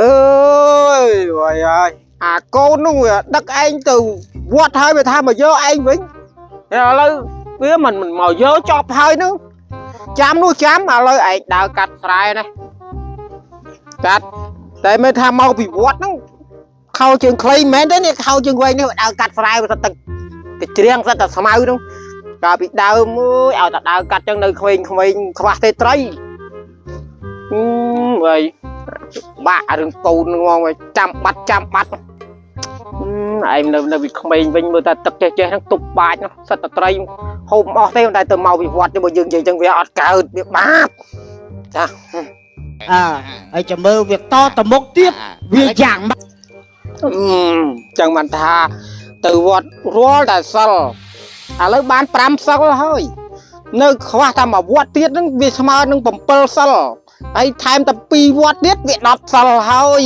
អើយវ៉ៃហើយអាកូននោះវាដឹកឯងទៅវត្តហើយវាថាមកយកឯងវិញឥឡូវវាមិនមិនមកយកចប់ហើយហ្នឹងចាំនោះចាំឥឡូវឯងដើរកាត់ស្រែនេះកាត់តែមិនថាមកពីវត្តហ្នឹងខោជើងខ្លីមិនមែនទេនេះខោជើងវែងនេះដើរកាត់ស្រែវាសិតតែកជ្រៀងសិតតែស្មៅហ្នឹងកាលពីដើមអើយឲ្យតែដើរកាត់ចឹងនៅក្មេងៗខ្វះទេត្រីអឺវ៉ៃ បាក់រឿងកូនហ្នឹងមកចាំបាត់ចាំបាត់ឯងនៅពីក្មេងវិញមើលតែទឹកចេះចេះហ្នឹងទប់បាច់ហ្នឹងសិតតែត្រីហូបមិនអស់ទេតែទៅមកវិវត្តទៅបើយើងនិយាយចឹងវាអត់កើតវាបាបចា អើហើយចាំមើលវាតទៅមុខទៀតវាយ៉ាងម៉េច ចឹងបានថាទៅវត្តរាល់តែសិលឥឡូវបាន5សិលហើយនៅខ្វះតែមួយវត្តទៀតហ្នឹងវាស្មើនឹង7សិលហើយថែមតែ2វត្តទៀតវា10សិលហើយ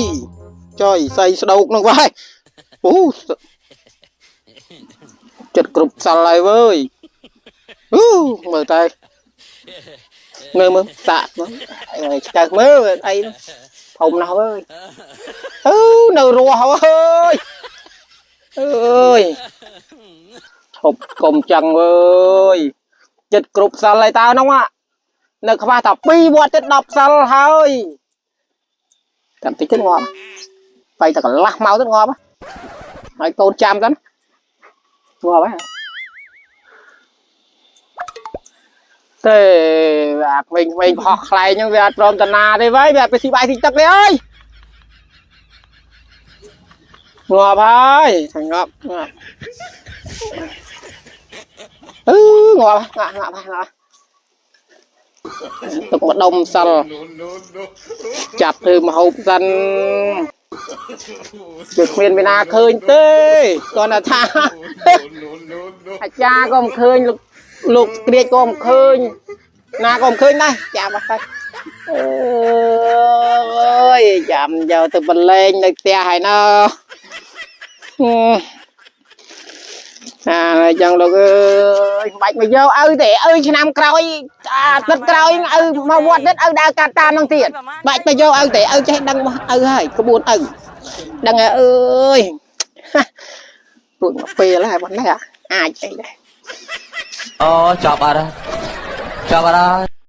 ចុយសីស្ដោកហ្នឹងវ៉ាយអូចិត្តគ្រប់សិលហើយវើយអូមើលតែមើលមើលសាក់មើលឆ្កឹះមើលអីធំណាស់វើយអឺនៅរស់ហើយអើយឈប់កុំចឹងវើយចិត្តគ្រប់សិលហើយតើនោះនៅខ្វះតែ2វត្តទៀត10សិលហើយតាមតិចទៀតងាប់បែកតែកន្លះមកទៀតងាប់ហើយកូនចាំសិនងាប់ហើយទេអាក្មេងៗផុសខ្លែងហ្នឹងវាអត់ព្រមតាណាទេវើយវាអត់ទៅស៊ីបាយស៊ីទឹកទេអើយងាប់ហើយថាងាប់ងាប់អឺងាប់ងាប់ងាប់ងាប់ទុកម្ដុំសិលចាប់ធ្វើមហូបសិនវាគ្មានវិណាឃើញទេគាត់តែថា អាចារ្យក៏មិនឃើញលោកលោកក្រៀកក៏មិនឃើញណាក៏មិនឃើញដែរចាំអត់ទៅអើយចាំយកទៅបន្លែងនៅផ្ទះហើយណោះអាចឹងលោកអើយមិនបាច់មកយកឪទេឪឆ្នាំក្រោយអាទឹកក្រោយឪមកវត្តទៀតឪដើរកាត់តាមហ្នឹងទៀតបាច់មកយកឪទេឪចេះដឹងរបស់ឪហើយក្បួនឪដឹងហើយអើយរួចមកពេលហើយប៉ុណ្ណេះអាចអីដែរ អូចប់អត់ហើយចប់អត់ហើយ។